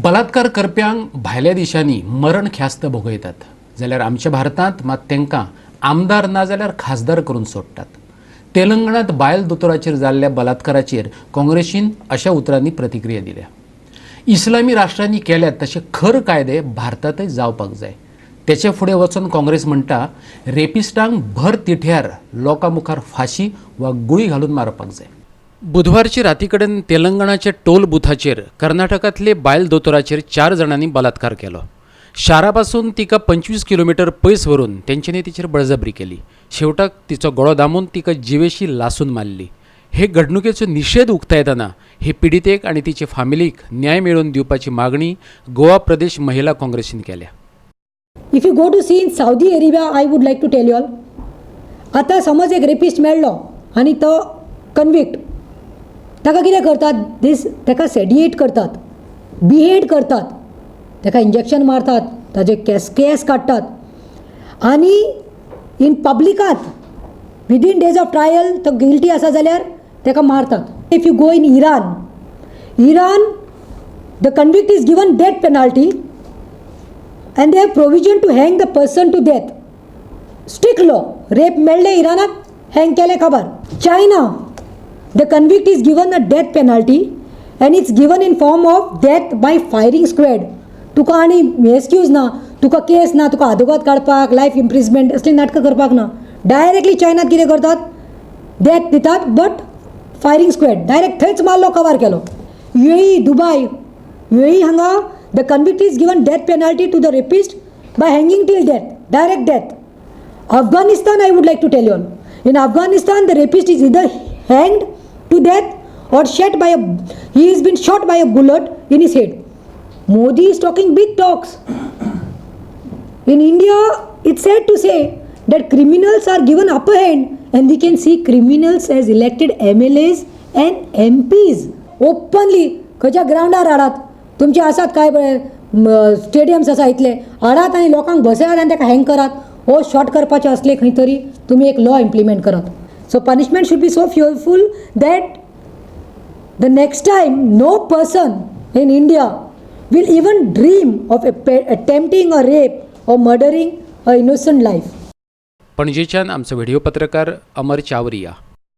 बलात्कार करप्यांक भायल्या देशांनी मरण ख्यास्त भोगयतात, जाल्यार आमच्या भारतांत मात तांकां आमदार ना जाल्यार खासदार करून सोडटात. तेलंगणात बायल दोतोराचेर जाल्ल्या बलात्काराचेर काँग्रेसीन अशा उतरांनी प्रतिक्रिया दिल्या. इस्लामी राष्ट्रांनी केल्यात तशे खर कायदे भारतांतय जावपाक जाय. तेचे फुडें वचून काँग्रेस म्हणटा, रेपिस्टांक भर तिठ्यार लोकां मुखार फाशी वा गुळी घालून मारपाक जाय. बुधवारची राती कडेन तेलंगणाच्या टोल बुथाचेर कर्नाटकांतले बायल दोतोराचेर चार जाणांनी बलात्कार केलो. शारा पासून तिका 25 किलोमिटर पयस व्हरून तेंच्यांनी तिचेर बळजबरी केली. शेवटाक तिचो गळो दामून तिका जिवेशी लासून मारली. हे घडणुकेचो निशेध उक्तायतना हे पिडितेक आनी तिचे फामिलीक न्याय मेळोवन दिवपाची मागणी गोवा प्रदेश महिला काँग्रेसीन केल्या. If you go to see in Saudi Arabia, I would like to tell you all, आतां समज एक रेपिस्ट मेळ्ळो आनी तो कन्विक्ट, ताका कितें करतात दीस, ताका सेडिएट करतात, बिहेड करतात, ताका इंजेक्शन मारतात, ताजे केस केस काडटात आनी इन पब्लिकांत विदीन डेज ऑफ ट्रायल तो गिल्टी आसा जाल्यार ताका मारतात. If you go in Iran, Iran, the convict is given death penalty and they have provision to hang the person to death. Strict law. Rape मेळ्ळें इराणाक, hang केलें, खबर. China, the convict is given a death penalty and it's given in form of death by firing squad. तुका आनी excuse ना, तुका केस ना, तुका आदोगाद काडपाक, लायफ इम्प्रिजमेंट असलीं नाटकां करपाक ना. डायरेक्टली चायनात कितें करतात, डेथ दितात बट फायरींग स्क्वॅड, डायरेक्ट थंयच मारलो, कवर केलो. युएई, दुबाय, युएई हांगा the convict is given death penalty to the rapist by hanging till death, direct death. Afghanistan, I would like to tell you all. In Afghanistan, the rapist is either hanged to death or shot by a he has been shot by a bullet in his head. Modi is talking big talks. In India, it's sad to say that criminals are given upper hand and we can see criminals as elected MLAs and MPs openly. खंयच्या ग्रावंडार हाडात, तुमचे आसात काय बरे stadiums आसा, इतले हाडात आनी लोकांक बसयात आनी ताका हँग करात. हो शॉट करपाचे असले खंय तरी तुमी एक लॉ इम्प्लिमेंट करात. So punishment should be so fearful that the next time no person in India will even dream of attempting a rape or murdering a innocent life. पणजेच्यान आमचो व्हिडिओ पत्रकार अमर चावरिया.